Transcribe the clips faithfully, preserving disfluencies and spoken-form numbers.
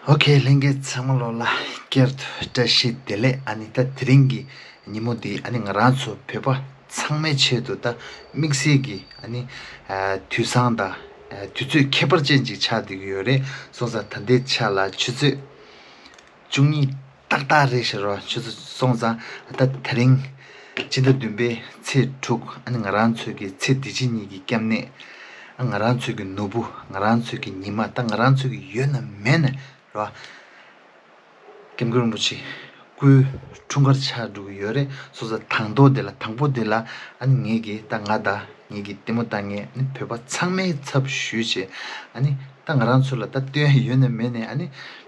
ཨོ་ཁེ། ལྷན་རྒྱས་ཚང་མ་ལོ་ལ་བསྐྱར་དུ་བཀྲ་ཤིས་བདེ་ལེགས། ཨ་ནི་ད་དེ་རིང་གི་ཉིན་མོ་འདི་ཨ་ནི་ང་རང་ཚོ་བོད་པ་ཚང་མའི་ཆེད་དུ་ད་དམིགས་བསལ་གྱི་ཨ་ནི་ཨ་དུས་བཟང་དང་ཨ་དུས་ཚོད་ཁྱད་པར་ཅན་ཅིག་ཆགས་བསྡད་ཀྱི་ཡོད་རེད། སོང་ཙང་ད་ལྟའི་ཆ་ལ་ཆུ་ཚོད་བཅུ་གཉིས་ཏག་ཏག་རེད་ཤག་རོ། ཆུ་ཚོད་སོང་ཙང་ད་དེ་རིང་སྤྱི་ཟླ་བདུན་པའི་ཚེས་དྲུག་ཨ་ནི་ང་རང་ཚོའི་གི་ཚེ་འདི་ཕྱི་གཉིས་ཀྱི་སྐྱབས་གནས། ཨ་ང་རང་ཚོའི་གི་ནོར་བུ། ང་རང་ཚོའི་གི་ཉི་མ། ད་ང་རང་ཚོའི་གི་ཡོད་ན་མེད་ན་རོ། སྐྱབས་མགོན་རིན་པོ་ཆེ་སྐུའི་འཁྲུངས་སྐར་ཆགས་འགྲོ་གི་ཡོད་རེད། སོང་ཙང་དང་ཐོག་དེ་ལ། དང་པོ་དེ་ལ་ཨ་ནི་ངེད་ཀྱིས་ད་ང་དང་ངེད་ཀྱི་ལྟད་མོ་ལྟ་མཁན་ཨ་ནི་བོད་པ་ཚང་མའི་ཚབ་ཞུས་བྱས། ཨ་ནི་ད་ང་རང་ཚོ་ལ་ད་སྟོན་ཡ་ཡོད་ན་མེད་ན་ཨ་ནི་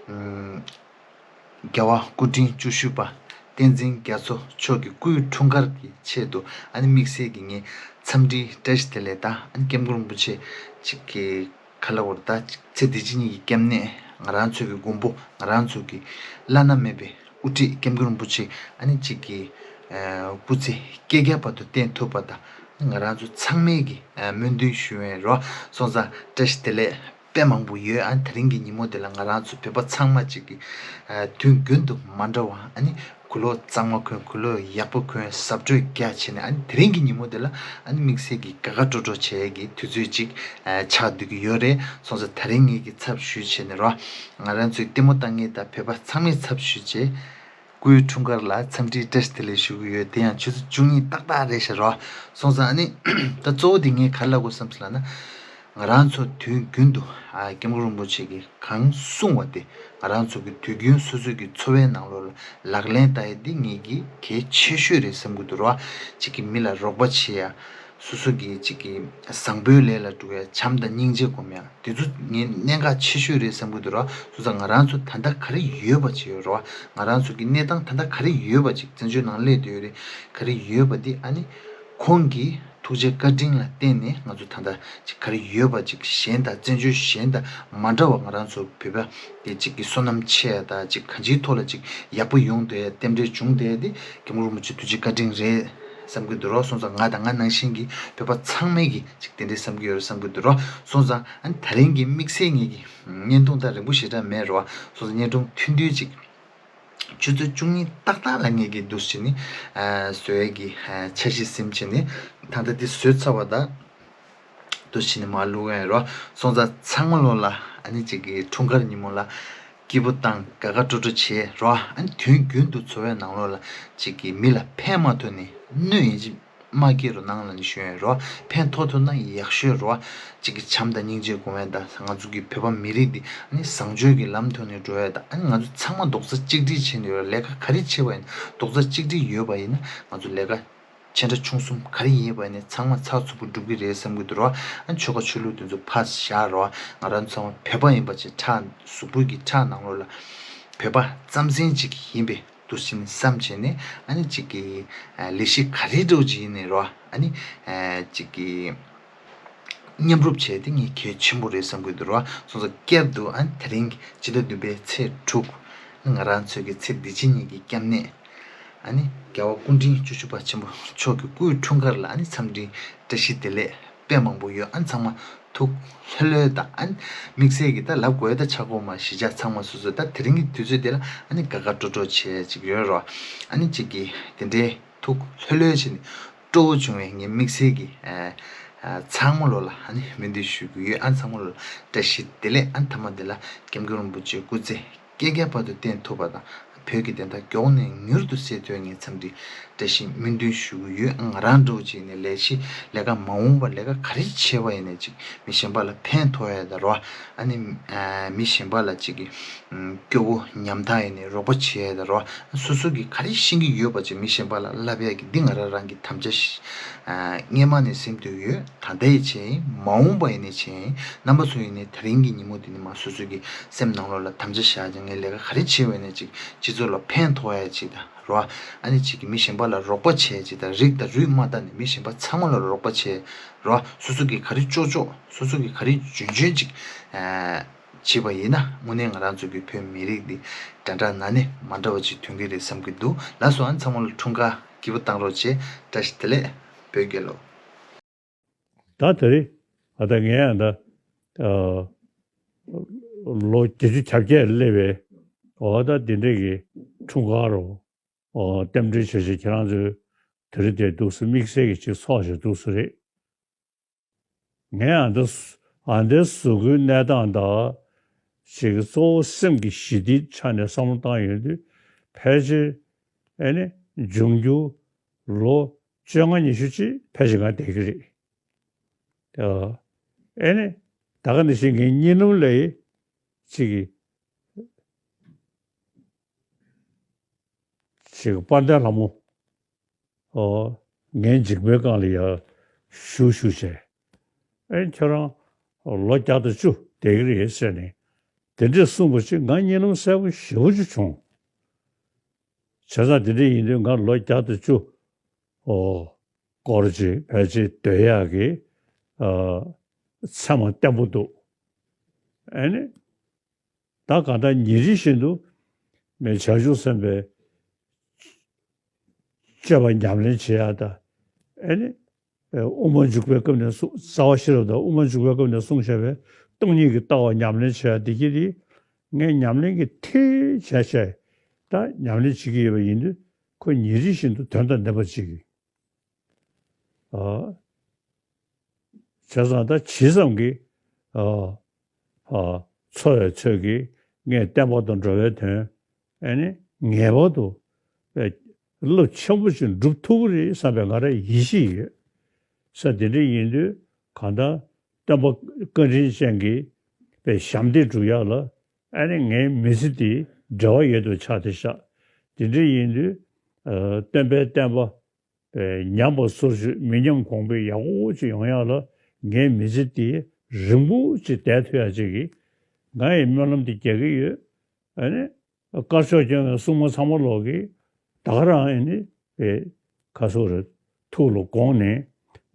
ཨམ། རྒྱལ་བ་སྐུ་ཕྲེང་བཅུ་བཞི་པ་བསྟན་འཛིན་རྒྱ་མཚོ་མཆོག་གི་སྐུའི་འཁྲུངས་སྐར་གྱི་ཆེད་དུ་ཨ་ནི་དམིགས་བསལ་གྱི་ངས་འཚམས་འདྲིའི་བཀྲ་ཤིས་བདེ་ལེགས་དང་། ཨ་ནི་སྐྱབས་མགོན་རིན་པོ་ཆེ་གཅིག་གི་ག་ལ་བར་ད་ཚེ་འདི་ཕྱི་གཉིས་ཀྱི་སྐྱབས་གནས། ང་རང་ཚོའི་གི་མགོན་པོ། ང་རང་ཚོའི་གི་བླ་ན་མེད་པའི་དབུ་ཁྲིད་སྐྱབས་མགོན་རིན་པོ་ཆེ་ཨ་ནི་གཅིག་གི་ཨ་སྐུ་ཚེ་བསྐལ་བརྒྱའི་བར་དུ་བརྟན་ཐུབ་པ་དང་། ང་རང་ཚོ་ཚང་མས་ཀྱི་ཨ་སྨོན་འདུན་ཞུ་བའི་རོ། སོང་ཙང་བཀྲ་ཤིས་བདེ་ལེགས་དཔེ་མང་པོ་ཡོད། ཨ་ནི་དེ་རིང་གི་ཉིན་མོ་དེ་ལ་ང་རང་ཚོ་བོད་པ་ཚང་མ་གཅིག་གི་ཨ་དུས་རྒྱུན་དུ་མ་འདྲ་བ། ཨ་ནི་གོས་ལོག་གཙང་མ་གོན། གོས་ལོག་ཡག་པོ་གོན། གཟབ་སྤྲོས་རྒྱག་བྱས་ནས། ཨ་ནི་དེ་རིང་གི་ཉིན་མོ་དེ་ལ་ཨ་ནི་དམིགས་བསལ་གྱི་དགའ་དགའ་སྤྲོ་སྤྲོ་བྱེད་ཡས་ཀྱི་དུས་ཚོད་ཅིག་ཨ་ཆགས་བསྡད་ཀྱི་ཡོད་རེད། སོང་ཙང་དེ་རིང་ངེད་ཀྱི་ཚབ་ཞུས་བྱས་ནས་རོ། ང་རང་ཚོའི་ལྟད་མོ་ལྟ་མཁན་དང་བོད་པ་ཚང་མའི་ཚབ་ཞུས་བྱས། སྐུའི་འཁྲུངས་སྐར་ལ་འཚམས་འདྲིའི་བཀྲ་ཤིས་བདེ་ལེགས་ཞུ་གི་ཡོད། དེ་ཡང་ཆུ་ཚོད་བཅུ་གཉིས་ཏག་ཏག་རེད་ཤག་རོ། སོང་ཙང་ཨ་ནི་ད་གཙོ་བོ་དེ་ངས་ག་རེ་ལབ་དགོས་བསམ་སོང་ལབ་ན། ང་རང་ཚོ་དུས་རྒྱུན་དུ་ཨ་སྐྱབས་མགོན་རིན་པོ་ཆེ་གིས་གང་གསུངས་པ་དེ་ང་རང་ཚོ་གི་དུས་རྒྱུན་སོ་སོ་གི་འཚོ་བའི་ནང་ལོགས་ལ་ལག་ལེན་བསྟར་ཡས་འདི་ངེད་ཀྱི་གལ་ཆེ་ཤོས་རེད་བསམ་གྱི་འདུག་རོ། གཅིག་གི་མི་ལ་རོགས་པ་བྱེད་ཡ། སོ་སོ་གི་གཅིག་གི་བཟང་པོའི་ལས་ལ་འགྲོ་ཡ། བྱམས་དང་སྙིང་རྗེ་སྒོམ་ཡ། དེ་ཚོ་ངས་གནད་འགག་ཆེ་ཤོས་རེད་བསམ་གྱི་འདུག་ར། སོང་ཙང་ང་རང་ཚོ་ད་ལྟ་ག་རེ་ཡོད་པ་ཅིག་ཡོད་ར། ང་རང་ཚོ་གི་གནས་སྟངས་ད་ལྟ་ག་རེ་ཡོད་པ་ཅིག་བཙན་བྱོལ་ནང་སླེབས་བསྡད་ཡོད་རེད། ག་རེ་ཡོད་པ་འདི་ཨ་ནི་ཁོང་གི་ཐུགས་རྗེ་བཀའ་དྲིན་ལ་བརྟེན་ནས་ང་ཚོ་ད་ལྟ་ཅིག་ག་རེ་ཡོད་པ་ཅིག་གཞན་དང་བཙན་བྱོལ་གཞན་དང་མ་འདྲ་བ། ང་རང་ཚོ་བོད་པ་དེ་ཅིག་གི་བསོད་ནམས་ཆེ་ཡ་དང་ཅིག་གང་ཅིའི་ཐོག་ལ་ཅིག་ཡག་པོ་ཡོང་བསྡད་ཡ། རྟེན་འབྲེལ་བྱུང་བསྡད་ཡ་དེ་སྐྱབས་མགོན་རིན་པོ་ཆེ་ཐུགས་རྗེ་བཀའ་དྲིན་རེད་བསམ་གྱི་འདུག་རོགས། སོང་ཙང་ང་དང་ང་ནང་བཞིན་གྱི་བོད་པ་ཚང་མས་ཀྱི་ཅིག་དེ་འདྲའི་བསམ་གྱི་ཡོད་རེད་བསམ་གྱི་འདུག་རོགས། སོང་ཙང་ཨ་ནི་དེ་རིང་གི་དམིགས་བསལ་ངེད་ཀྱི་བརྙན་ཐུང་ད་རིང་པོ་ཞེ་དྲག་མེད་རོགས། སོང་ཙང་བརྙན་ཐུང་ཐུང་ཐུང་ཅིག་ཆུ་ཚོད་བཅུ་གཉིས་ཏག་ཏག་ལ་ངེད་ཀྱི་འདུག་བྱས་ནས་ཨ་བཟོ་ཡས་ཀྱི་ཨ་འཆར་གཞི་ཟིན་བྱས་ནས། ད་ལྟ་འདི་བཟོས་ཚར་བ་དང་འདུག་བྱས་ནས་མར་བླུག་ཡས་རོགས། སོང་ཙང་ཚང་མ་ལོ་ལ་ཨ་ནི་ཅིག་གི་འཁྲུངས་སྐར་ཉིན་མོ་ལ་སྐྱིད་པོ་དང་དགའ་དགའ་སྤྲོ་སྤྲོ་བྱེད་རོགས། ཨ་ནི་དུས་རྒྱུན་དུ་འཚོ་བའི་ནང་ལོགས་ལ་ཅིག་གི་མི་ལ་ཕན་མ་ཐོགས་ནས་གནོད་ཡིན་གཅིག་མ་སྐྱེལ་རོགས་གནང་ལབ་ནས་ཞུ་ཡས་རོགས། ཕན་ཐོགས་ཐུབ་ན་ཡག་ཤོས་རོགས། གཅིག་གི་བྱམས་དང་སྙིང་རྗེ་སྒོམ་ཡས་དང་། ང་ཚོ་གི་བོད་པ་མི་རིགས་འདི་ཨ་ནི་བཟང་སྤྱོད་ཀྱི་ལམ་ཐོག་ནས་འགྲོ་ཡས་དང་། ཨ་ནི་ང་ཚོ་ཚང་མ་རྡོག་རྩ་གཅིག་སྒྲིལ་བྱས་ནས་ཡོད། ལས་ཀ་ག་རེ་བྱེད་པ་ཡིན་རྡོག་རྩ་གཅིག་སྒྲིལ་ཡོད་པ་ཡིན་ན་ང་ཚོ་ལས་ཀ་ཆེ་ཕྲ་ཆུང་གསུམ་ག་རེ་ཡིན་པ་ཡིན་ནའི་ཚང་མ་ཚགས་ཚུད་པོ་འགྲུབ་ཀྱི་རེད་བསམ་གྱི་འདུག་རོ། ཨ་ནི་ཆོལ་ཁ་ཆོས་ལུགས་དེ་ཚོ་ཕར་བཞག་རོགས། ང་རང་ཚོ་ཚང་མ་བོད་པ་ཡིན་པ་ཅིག་ཁྲག་གཟུགས་པོ་གི་ཁྲག་ནང་ལོགས་ལ་བོད་པ་རྩམ་ཟན་ཅིག་ཡིན་པའི་འདུག་བྱས་ནས་བསམ་བྱས་ནས། ཨ་ནི་གཅིག་གི་ཨ་ལས་གཞི་ག་རེ་འདྲ་བོ་ཅིག་ཡིན་ནའི་རོ། ཨ་ནི་ཨ་གཅིག་གི་མཉམ་རུབ་བྱས་ཏེ་ངས་གལ་ཆེན་པོ་རེད་བསམ་གྱི་འདུག་རོ། སོང་ཙང་བསྐྱར་དུ་ཨ་ནི་དེ་རིང་གི་སྤྱི་ཟླ་བདུན་པའི་ཚེས་དྲུག་ང་རང་ཚོའི་གི་ཚེ་འདི་ཕྱི་གཉིས་ཀྱི་སྐྱབས་གནས། ཨ་ནི་རྒྱལ་བ་སྐུ་ཕྲེང་བཅུ་བཞི་པ་ཆེན་པོ་མཆོག་གི་སྐུའི་འཁྲུངས་སྐར་ལ་ཨ་ནི་འཚམས་འདྲིའི་བཀྲ་ཤིས་བདེ་ལེགས་དཔེ་མང་པོ་ཡོད། ཨ་ནི་ཚང་མ་ཐུགས་ལྷོད་ལྷོད་དང་། ཨ་ནི་དམིགས་བསལ་གྱི་ད་ལབ་དགོས་ད་ཆག་སྒོ་མ་གཞིས་ཆགས་ཚང་མ་སོ་སོ་ད་དེ་རིང་གི་དུས་ཚོད་དེ་ལ་ཨ་ནི་དགའ་དགའ་སྤྲོ་སྤྲོ་བྱས་ཅིག་ཡོད་རོགས། ཨ་ནི་གཅིག་གི་དེ་འདྲའི་ཐུགས་ལྷོད་ལྷོད་བྱས་ནས་སྤྲོ་བོ་བྱུང་བའི་ངའི་དམིགས་བསལ་གྱི་ཨ་ཨ་ཚང་མ་ལོ་ལ་ཨ་ནི་སྨོན་འདུན་ཞུ་གི་ཡོད། ཨ་ནི་ཚང་མ་ལོ་ལ་བཀྲ་ཤིས་བདེ་ལེགས། ཨ་ནི་མཐའ་མ་དེ་ལ་སྐྱབས་མགོན་རིན་པོ་ཆེ་སྐུ་ཚེ་བསྐལ་བརྒྱའི་བར་དུ་བརྟན་ཐུབ་པ་དང་། བོད་ཀྱི་བདེན་མཐའ་མགྱོགས་ནས་མྱུར་དུ་གསལ་ཐུབ་ངེས་འཚམས་འདྲི་བཀྲ་ཤིས་སྨོན་འདུན་ཞུ་གི་ཡོད། ང་རང་འདྲ་བོ་ཅིག་ནས་ལས་གཞི་ལས་ཀ་མ་འོངས་པར་ལས་ཀ་ག་རེ་བྱས་པ་ཡིན་ནའི་ཅིག་མི་གཞན་པ་ལ་ཕན་ཐོགས་ཡ་ད་རོ། ཨ་ནི་ཨ་མི་གཞན་པ་ལ་ཅིག་གི་སྐྱོ་བོ་ཉམ་ཐག་ཡིན་ནའི་རོགས་པ་བྱས་ཡ་ད་རོ། སོ་སོ་གི་ག་རེ་ཤེས་ཀྱི་ཡོད་པ་ཅིག་མི་གཞན་པ་ལ་བསླབ་ཡ་གི་འདི་ང་རང་རང་གི་དམ་བཅའ་ཞིག་ཨ་སྔས་མ་ནས་ཟིན་དུ་ཡོད། ད་ལྟའི་བྱས་ཡིན། མ་འོངས་པ་ཡིན་ནའི་བྱས་ཡིན། རྣམ་པ་ཚོ་ཡིན་ནའི་དེ་རིང་གི་ཉིན་མོ་འདི་ནས་མར་སོ་སོ་གི་སེམས་ནང་ལོགས་ལ་དམ་བཅའ་བཞག་ཅིག་ངས་ལས་ཀ་ག་རེ་བྱས་པ་ཡིན་ནའི་ཅིག་སྤྱི་ཚོགས་ལ་ཕན་ཐོགས་ཡ་ཅིག་དང་རོ། ཨ་ནི་ཅིག་གི་མི་གཞན་པ་ལ་རོགས་པ་བྱས་ཅིག་དང་། རིགས་དང་རུས་མ་བལྟས་ནས་མི་གཞན་པ་ཚང་མ་ལ་རོགས་པ་བྱས་རོ། སོ་སོ་གི་ག་རེ་ལྕོགས་ལྕོགས་སོ་སོ་གི་ག་རེ་འཇོན་འཇོན་ཅིག་ཨ་བྱས་པ་ཡིན་ན་དངོས་གནས་ང་རང་ཚོ་གི་བོད་མི་རིགས་འདི་འདྲ་འདྲ་ན་ནས་མ་འདྲ་བ་ཅིག་ཐོན་གི་རེད་བསམ་གི་འདུག་ལགས་སོ། ཨ་ནི་ཚང་མ་ལ་འཁྲུངས་སྐར་སྐྱིད་པོ་བཏང་རོགས་བྱེད། བཀྲ་ཤིས་བདེ་ལེགས། བོད་རྒྱལ་ལོ། ད་དེ་རེད། ཨ་ད་ངས་ཨ་ད་ཨ་ ལོ་བརྒྱད་ཅུ་གྱ་བརྒྱད་སླེབས་པའི་འོ་ད་འདི་འདྲས་ཀྱི་འཁྲུངས་སྐར་རུ་འོ་རྟེན་འབྲེལ་བྱེད་ཆེད་ཁྱེད་རང་ཚོས་དེ་རིང་དེ་འདུག་སེ་དམིགས་བསལ་གྱི་ཅིག་ཚོགས་བཞག་འདུག་སེ་རེད། ངས་ཨ་འདི་ཨ་འདིའི་གཟུགས་པོའི་གནས་སྟངས་དང་ཅིག་གཙོ་བོ་སེམས་ཀྱི་ཞི་བདེའི་ཆ་ནས་བསམ་བློ་བཏང་ཡོང་དུས་ཕལ་ཆེར་ཨེ་ནི་འབྱུང་འགྱུར་ལོ་བཅོ་ལྔ་ཉི་ཤུ་ཅིག་ཕལ་ཆེར་ང་བསྡད་ཀྱི་རེད། ཨ་ཨེ་ནི་ད་ག་ནང་བཞིན་ངའི་གཉིད་ལམ་ལ་ཅིག་གི་ཅིག་དཔལ་ལྡན་ལྷ་མོ། ཨོ། ངའི་མཇིང་པའི་སྒང་ལ་ཡར་བཞུགས་བཞུགས་བྱས། ཨེ་ཁྱོད་རང་ལོ་བརྒྱ་དང་བཅུ་བསྡད་ཀྱི་རེད་ཟེར་ནས་དེ་འདྲས་གསུངས་པ་ཅིག་ང་གཉིད་ལམ་གསལ་པོ་ཞེ་པོ་ཅིག་བྱུང་། བྱས་ཙང་དེ་འདྲས་ཡིན་དུས་ང་ལོ་བརྒྱ་དང་བཅུ་ཨོ་སྐོར་ཅིག་ཕལ་ཆེར་སྡོད་ཡག་གི་ཨ་ཚད་མ་བརྟན་པོ་འདུག་ཨེ་ནི། ད་གང་ལྟར་ཉིན་རེ་བཞིན་དུ་ངས་བྱང་ཆུབ་སེམས་དཔའི་སྤྱོད་པ་ཉམས་ལེན་བྱེད་ཡག་དང་། ཨེ་ནི། དབུ་མ་འཇུག་པའི་སྐབས་ནས་གསུངས་རྩ་བ་ཤེས་རབ་དང་དབུ་མ་འཇུག་པའི་སྐབས་ནས་གསུངས་བཞག་པའི་སྟོང་ཉིད་ཀྱི་ལྟ་བ་ཉམས་ལེན་བྱེད་ཡག་འདི་གྱིས་དེ་ངས་ཉམས་ལེན་གྱི་མཐིལ་བྱས་བྱས་ད་ཉམས་ལེན་བྱེད་ཀྱི་ཡོད་པ་ཡིན་དུས་ཁོ་ཉིན་རེ་བཞིན་དུ་དོན་དང་ལྡན་པ་ཅིག་གིས། ཨ། བྱས་ཙང་ད་ཇི་ཙམ་གྱིས་ཨ་ཨ་འཚོ་བའི་ཚོད་ཀྱིས་ངས་བསྟན་པ་དང་འགྲོ་བའི་དོན་ཨེ་ནི་ངེས་པར་དུ་ཨེ་རླབས་ཆེན་པོ་ཞིག་འགྲུབ་ཐུབ་ཀྱི་རེད་བསམ་པའི་ང་རང་ཡིད་ཆེས་ཡོད། ས་དེ་འདྲ་ཡིན་དུས་གང་ལྟར་སྟོན་པ་བཀའ་དྲིན་ཅན་གྱི་པའི་ཞབས་འདེགས་སྒྲུབ་ཡག་ལ་ཨེ་ནི་ངའི་མི་ཚེ་འདི་འབྲེལ་བ་ཡོད་དུ་ཆགས་ཏེ་ཤག་དེ་འདྲ་ཡིན་དུས་ཨ་སྟོན་པའི་བསྟན་པ། ཉམས་པ་སོར་ཆུད་མི་ཉམས་གོང་འཕེལ་ཡག་པོ་ཅིག་ཡོང་ཡག་ལ་ངའི་མི་ཚེ་འདི་རིང་པོ་ཅིག་བསྡད་ཐུབ་ཡག་ཅིག་གི་ང་ཡི་སྨོན་ལམ་འདི་རྒྱག་གི་ཡོད། ཨ་ནི་དཀར་ཕྱོགས་སྐྱོང་བའི་སྲུང་མ་ཚང་མ་ལོག་གིས་ད་ག་རང་ཨ་ནི་ཨེ་ཁ་སོ་རེ་ཐུགས་ལ་དགོངས་ནས་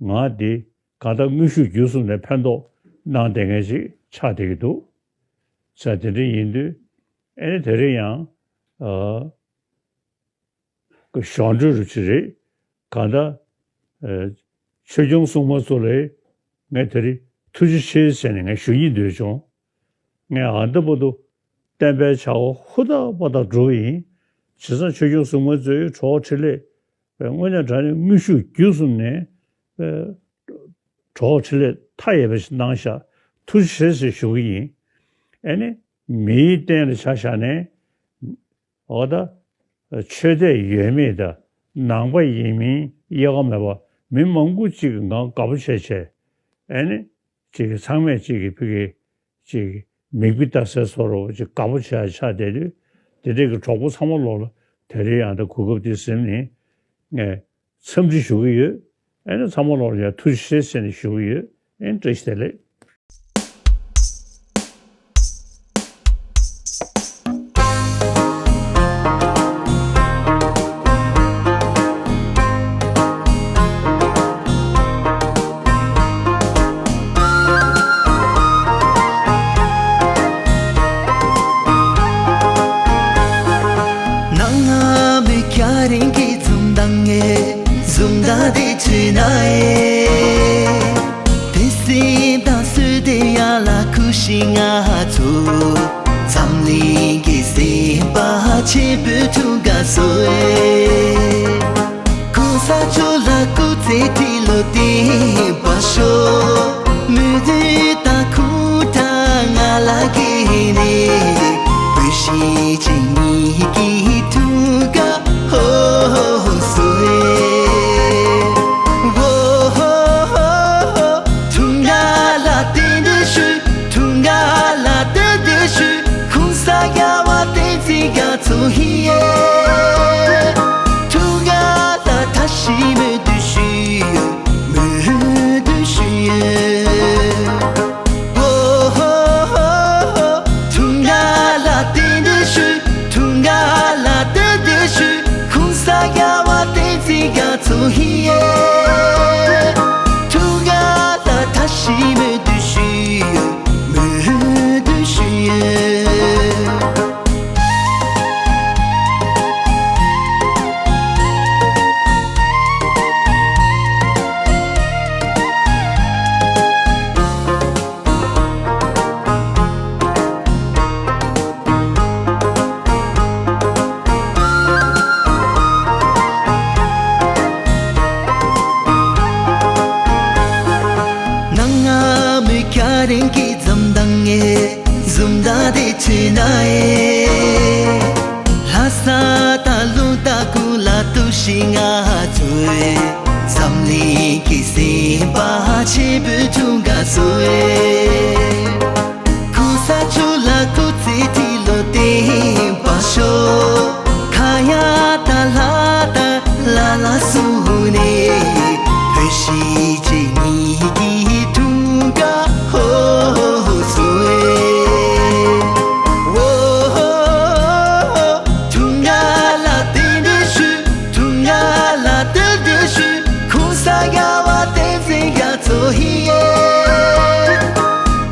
ང་འདི་གང་ལྟར་དངོས་ཤུགས་བརྒྱུད་གསུམ་ནས་ཕན་ཐོགས་གནང་བསྡད་མཁན་ཅིག་ཆགས་བསྡད་ཀྱི་འདུག་ས་དེ་འདྲ་ཡིན་དུས་ཨ་ནི་དེ་རིང་ཡང་ཨ། གི་གཞུང་འབྲེལ་རུ་ཅིག་རེད། གང་ལྟར། ཨེ། ཆོས་སྐྱོང་སྲུང་མ་ཚོ་ལ་ངས་དེ་རིང་ཐུགས་རྗེ་ཆེ་ཟེར་ནས་ངས་ཞུ་སྙིང་འདོད་བྱུང་། ངས་ཨ་འདི་བར་དུ་བསྟན་པའི་བྱ་བ་ཧུར་ཐག་པ་ཐག་སྒྲུབ་པ་ཡིན། བྱས་ཙང་ཆོས་སྐྱོང་སྲུང་མ་ཚོས་གྲོགས་འཕྲིན་ལས་དངོས་གནས་དྲང་གནས་དངོས་ཤུགས་བརྒྱུད་གསུམ་ནས་གྲོགས་འཕྲིན་ལས་མཐའ་ཡས་པ་ཞིག་གནང་ཤག་ཐུགས་རྗེ་ཆེ་ཟེར་ཞུ་གི་ཡིན། ཨེ་ནི་མིའི་སྟེང་ལ་ཆ་བཞག་ནས། འོ་ད། ཆོས་དད་ཡོད་མེད་དང་ནང་པ་ཡིན་མིན་དབྱེ་བ་མེད་པར་མི་མང་པོ་གཅིག་གིས་ང་དགའ་པོ་བྱས་བྱས། ཨེ་ནི། གཅིག་གིས་ཚང་མས་གཅིག་གིས་ཕ་གི་གཅིག་གིས་མིག་དཔེ་ལྟ་སའི་བཟོ་འདྲ་བོ་ཅིག་དགའ་པོ་བྱས་ཆགས་བསྡད་དུས་དེ་འདྲས་ཀྱི་གྲོགས་པོ་ཚང་མ་ལོག་ལ་དེ་རིང་ཡང་ད་གོ་སྐབས་དེ་ཟིན་ནས་ངས་འཚམས་འདྲི་ཞུ་གི་ཡོད། ཨེ་ནི་ཚང་མ་ལོག་ལ་ཡང་ཐུགས་རྗེ་ཆེ་ཟེར་ནས་ཞུ་གི་ཡོད། ཨེ་ནི་བཀྲ་ཤིས་བདེ་ལེགས། ནང་མི་ཁྱ་རིང་གི་འཛུམ་མདངས་ངས་འཛུམ་མདངས་དེ་བྱས་ན་ཨེ། དེ་སེམས་དང་སུ་དེ་ཡ་ལ་ཁུ་ཤི་ང་ཚོ་འཛམ་གླིང་གི་སེམས་པ་ཆེན་པོའི་ཐུག་ག་སོ་ཨེ། ཁོང་ས་ཆོ་ལ་སྐུ་ཚེ་ཁྲི་ལོ་བརྟན་པར་ཤོག་མུ་མཐུད་ད་ཁུ་ད་ང་ལ་གི་ནི་བུ་ཤི་ཅིག་ཉིད་ཀྱི་ཐུག་ག་ཧོ་ཧོ་ཧོ་སོ་ཨེ། ཧོ་ཧོ་ཧོ་ཧོ། ཐུག་ག་ལ་བརྟན་དུ་ཞུ། ཐུག་ག་ལ་བརྟན་དུ་ཞུ། ཁོང་ས་རྒྱ་བ་བསྟན་འཛིན་རྒྱ་མཚོ་ཧི་ཡེ། ཐུག་ག་ལ་ཐ་ཤི་མོ་དུ་ཞུ་ཡོད། མོ་དུ་ཞུ་ཡོད། ཧོ་ཧོ་ཧོ་ཧོ། ཐུག་ག་ལ་བརྟན་དུ་ཞུ། ཐུག་ག་ལ་བརྟན་དུ་ཞུ། ཁོང་ས་རྒྱ་བ་བསྟན་འཛིན་རྒྱ་མཚོ་ཧི་ཡེ། ཐུག་ག་ལ་ཐ་ཤི་མོ་དུ་ཞུ་ཡོད། མོ་དུ་ཞུ་ཡོད། རིང་གི་འཛུམ་མདངས་ངས་འཛུམ་མདངས་དེ་བྱས་ན་ཨེ། ལྷ་ས་དང་ལུང་རྟ་ཀུན་ལ་བསྟོད་ཞིག་ང་ཚོས། འཛམ་གླིང་གི་སེམས་པ་ཆེན་པོའི་ཁྱུང་དགའ་ཚོས། གོང་ས་མཆོག་ལ་སྐུ་ཚེ་ཁྲི་ལོ་བརྟན་པར་ཤོག་ཁ་ཡ་ད་ལྷ་ད་ལ་ལ་སུ་ནས་བོད་ཞིག་ཅིག་ཉིད་ཀྱི་འཁྲུངས་སྐར་ཧོ་ཧོ་ཧོ་སོ་ཨེ། འཁྲུངས་སྐར་ལ་རྟེན་འབྲེལ་ཞུ། འཁྲུངས་སྐར་ལ་རྟེན་འབྲེལ་ཞུ། གོང་ས་རྒྱལ་བ་བསྟན་འཛིན་རྒྱ་མཚོ་ཡིན།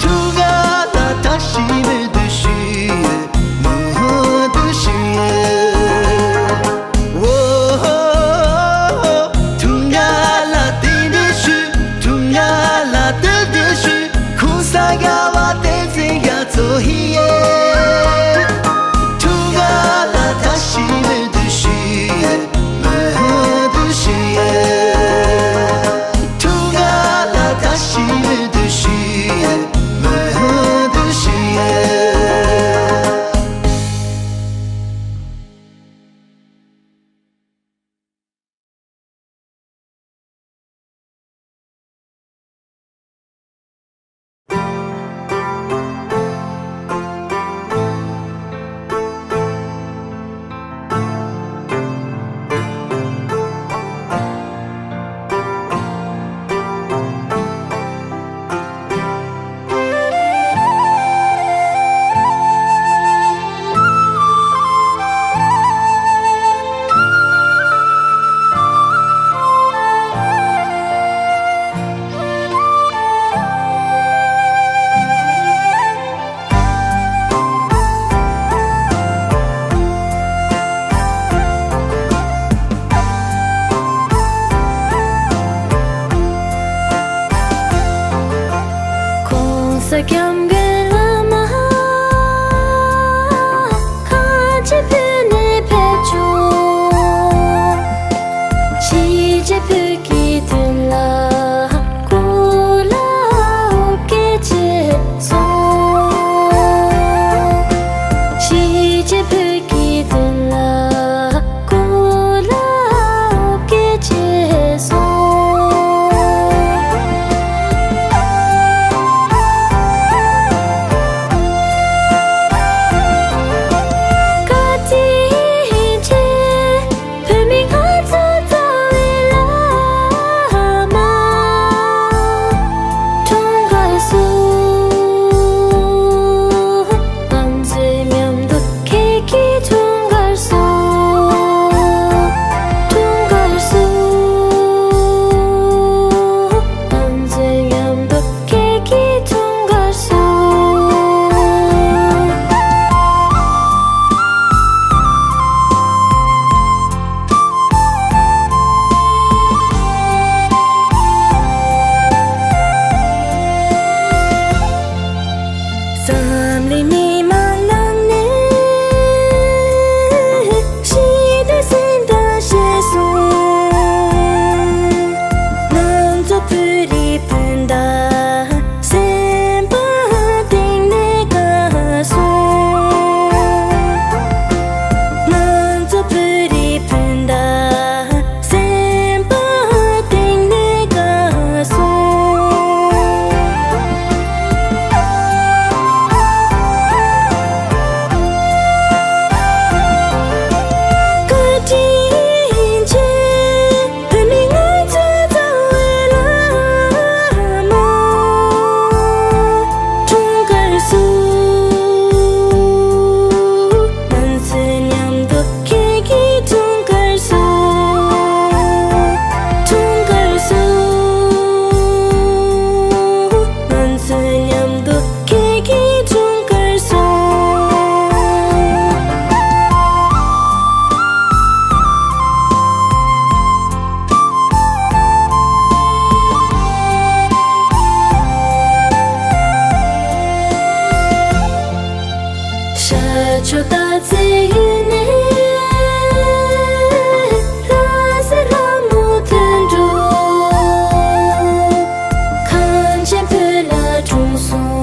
འཁྲུངས་སྐར་ལ་བཀྲ་ཤིས་སྨོན་འདུན་ཞུ། སྨོན་འདུན་ཞུ། འཁྲུངས་སྐར་ལ་རྟེན་འབྲེལ་ཞུ། འཁྲུངས་སྐར་ལ་རྟེན་འབྲེལ་ཞུ། གོང་ས་རྒྱལ་བ་བསྟན་འཛིན་རྒྱ་མཚོ་ཡིན། འཁྲུངས་སྐར་ལ་བཀྲ་ཤིས་སྨོན་འདུན་ཞུ། སྨོན་འདུན་ཞུ། འཁྲུངས་སྐར་ལ་བཀྲ་ཤིས་སྨོན་འདུན་ཞུ། སྨོན་འདུན་ཞུ། གོང་ས་སྐྱབས་མགོན་བླ་མ་ཁ་ཆེ་བོད་ནས་ཕེབས་བྱུང་། གཞིས་བྱེས་བོད་ཀྱི་དོན་ལ་སྐུ་ལ་འོ་བརྒྱལ་བྱས་སོང་། གཞིས་བྱེས་བོད་ཀྱི་དོན་ལ་སྐུ་ལ་འོ་བརྒྱལ་བྱས་སོང་། བཀའ་དྲིན་ཆེ། བོད་མི་ང་ཚོ་རྩ་བའི་བླ་མ་འཁྲུངས་སྐར་བཟོ། ང་ཚོའི་མཉམ་དུ་ཁྱེད་ཀྱི་འཁྲུངས་སྐར་བཟོ། འཁྲུངས་སྐར་བཟོ། ང་ཚོའི་མཉམ་དུ་ཁྱེད་ཀྱི་འཁྲུངས་སྐར་བཟོ། འཛམ་གླིང་མི་མང་ནང་ནས་ཞི་བདེ་གཟེངས་རྟགས་བཞེས་སོང་། ང་ཚོ་བོད་རིགས་སྤུན་ཟླ་སེམས་པ་གཏིང་ནས་དགའ་སོང་། ང་ཚོ་བོད་རིགས་སྤུན་ཟླ་སེམས་པ་གཏིང་ནས་དགའ་སོང་། བཀའ་དྲིན་ཆེ། བོད་མི་ང་ཚོའི་རྩ་བའི་བླ་མ་འཁྲུངས་སྐར་བཟོ། ང་ཚོའི་མཉམ་དུ་ཁྱེད་ཀྱི་འཁྲུངས་སྐར་བཟོ། འཁྲུངས་སྐར་བཟོ། ང་ཚོའི་མཉམ་དུ་ཁྱེད་ཀྱི་འཁྲུངས་སྐར་བཟོ། ཤར་ཕྱོགས་སྟག་རྩེ་ཡུལ་ནས་ལྷ་སའི་ལྷ་མོ་དོན་གྲུབ། གངས་ཅན་བོད་ལ་འཁྲུངས་སོང་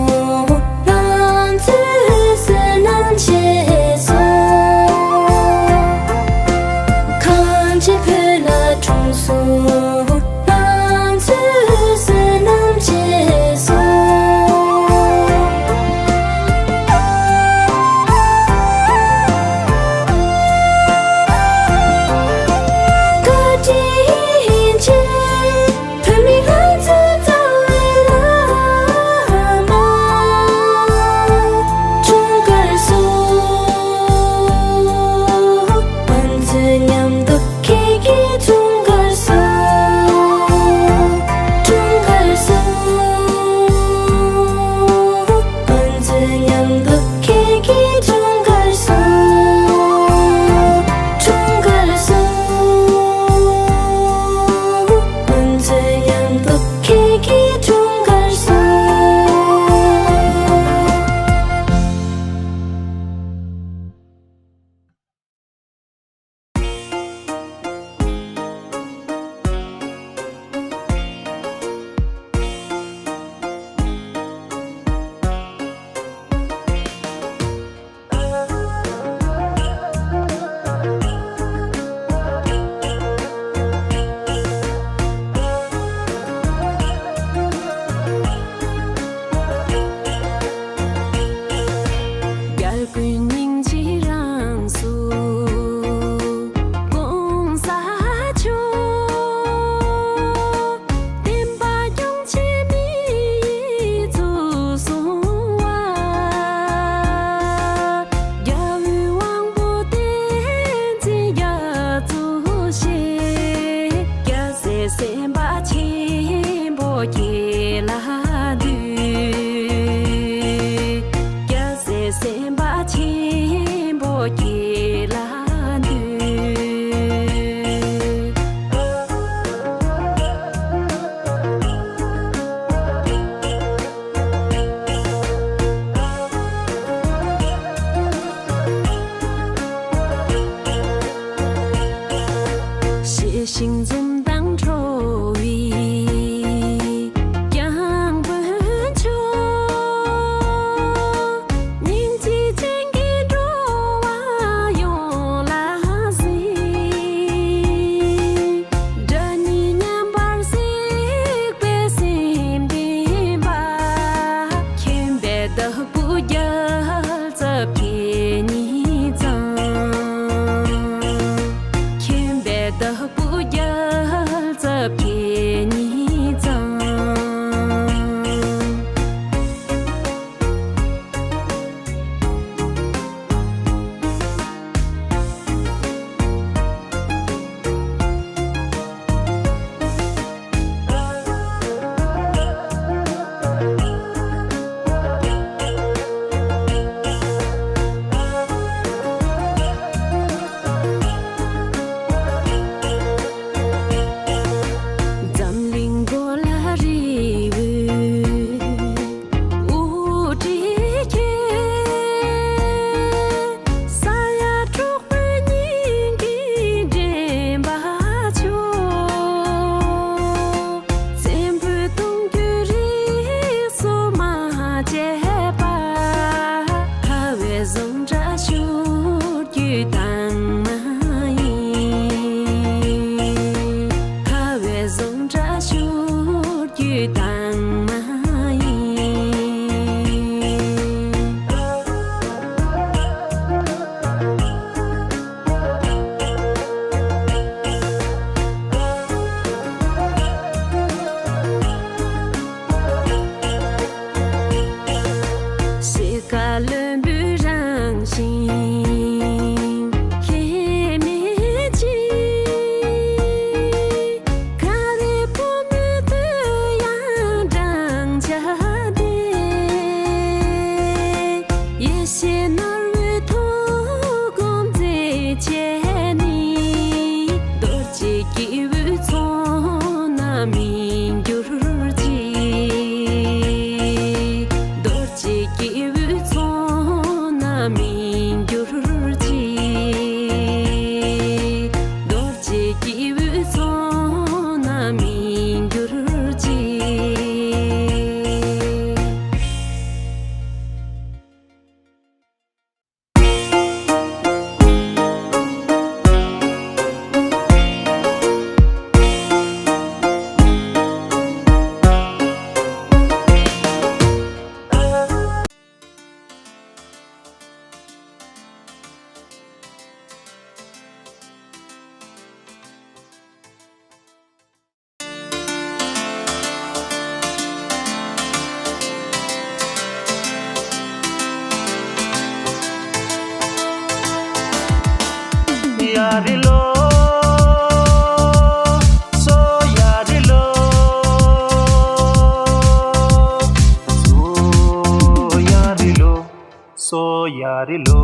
སོ་ཡ་རི་ལོ།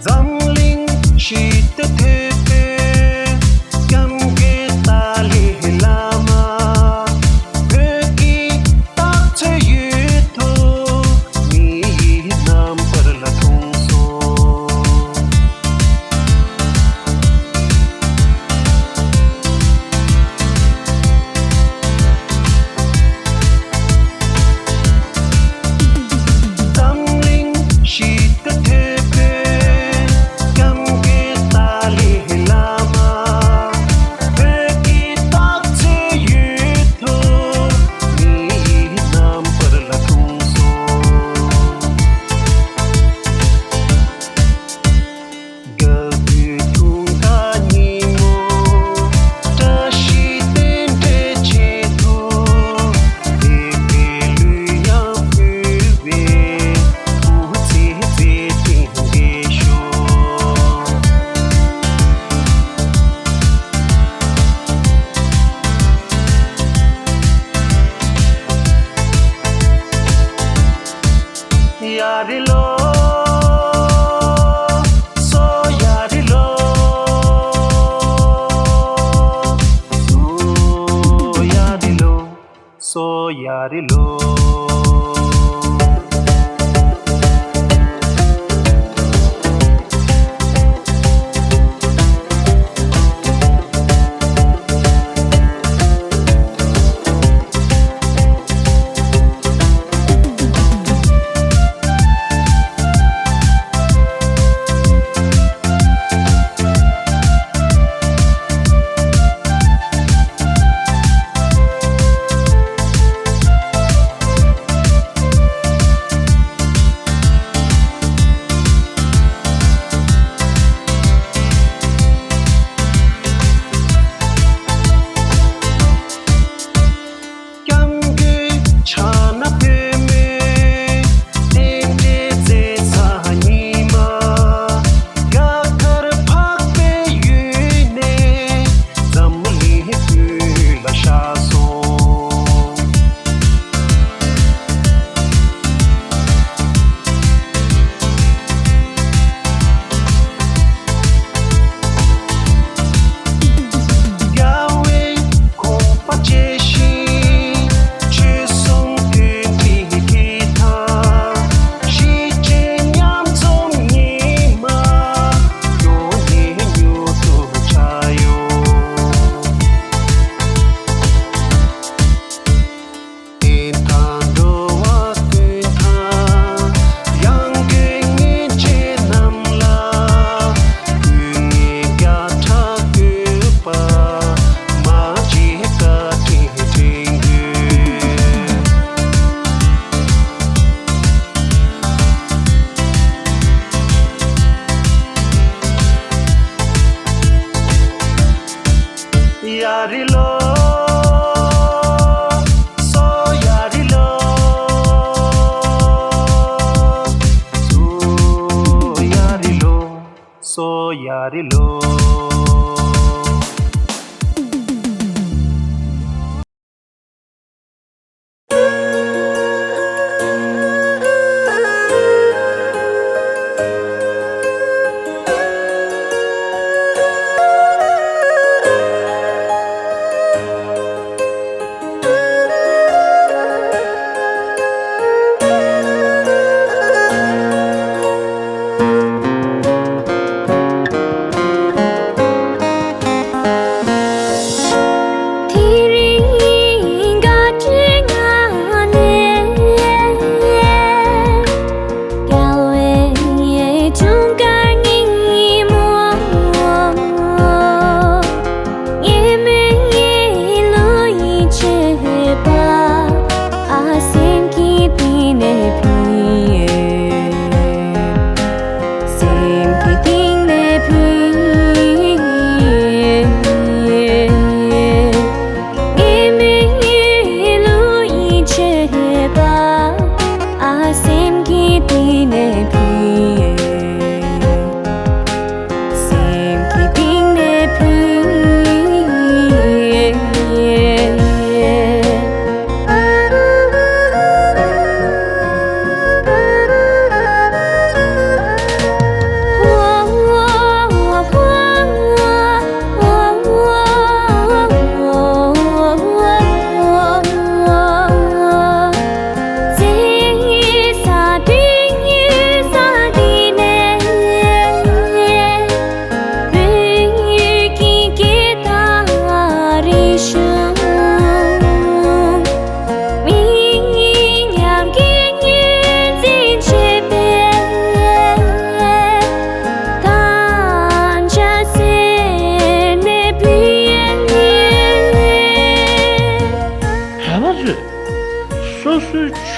འཛམ་གླིང་ཞི་བདེ་དོད་པའི་སྐྱབས་མགོན་ཏཱ་ལའི་བླ་མ། བོད་ཀྱི་རྟགས་མཚན་ཡོད་དོ། མི་ཡི་རྣམ་པར་ལ་མཐོང་སོང་། འཛམ་གླིང་ཞི་བདེ་དོད་པའི་སྐྱབས་མགོན་ཏཱ་ལའི་བླ་མ། བོད་ཀྱི་རྟགས་མཚན་ཡོད་དོ། མི་ཡི་རྣམ་པར་ལ་མཐོང་སོང་། དགའ་བའི་འཁྲུངས་སྐར་ཉིན་མོ། བཀྲ་ཤིས་རྟེན་འབྲེལ་ཆེད་དུ། བདེ་བའི་གླུ་དབྱངས་ཕུལ་བའི། སྐུ་ཚེ་མཛད་འཕྲིན་རྒྱས་ཤོག། ཡ་རི་ལོ། སོ་ཡ་རི་ལོ། སོ་ཡ་རི་ལོ། སོ་ཡ་རི་ལོ། སྐྱབས་མགོན་ཕྱག་ན་པདྨོའི་རྟེན་འབྲེལ་མཛད་ས་ཉི་མ། རྒྱ་གར་འཕགས་པའི་ཡུལ་ནས་འཛམ་གླིང་སྤོས་ལ་ཤར་སོང་། རྒྱལ་བའི་དགོངས་པ་བཅས་ཤིང་། ཆོས་སྲུང་དོན་ཁྲིད་ཀྱི་ཐང་། གཞིས་བྱེས་མཉམ་འཛོམས་ཉི་མ། ཡོང་ནས་མྱུར་དུ་འཆར་ཡོང་། བསྟན་དང་འགྲོ་བ་ཀུན་དང་། ཡང་སྒོས་ངེས་ཅན་རྣམས་ལ། དུས་ངན་བརྒྱ་ཕྲག་བཀོད་པ། མ་བརྗེད་བཀའ་དྲིན་དྲན་དགོས། ཡ་རི་ལོ། སོ་ཡ་རི་ལོ། སོ་ཡ་རི་ལོ། སོ་ཡ་རི་ལོ།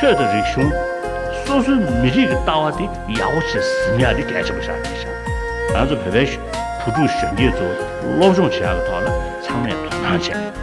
སྟོད་དང་རིག་གཞུང་། སོ་སོའི་མི་རིགས་ཀྱི་ལྟ་བ་དེ་ཡག་པོ་བྱས་ཟིན་ཡག་དེ་གལ་ཆེན་པོ་ཆགས་ཀྱི་ཤག་ང་ཚོ་བོད་པའི་བུ་ཕྲུག་གཞོན་སྐྱེས་ཚོ་སློབ་སྦྱོང་བྱེད་ཡག་གི་ཐོག་ལ་ཚང་མས་དོ་སྣང་བྱས།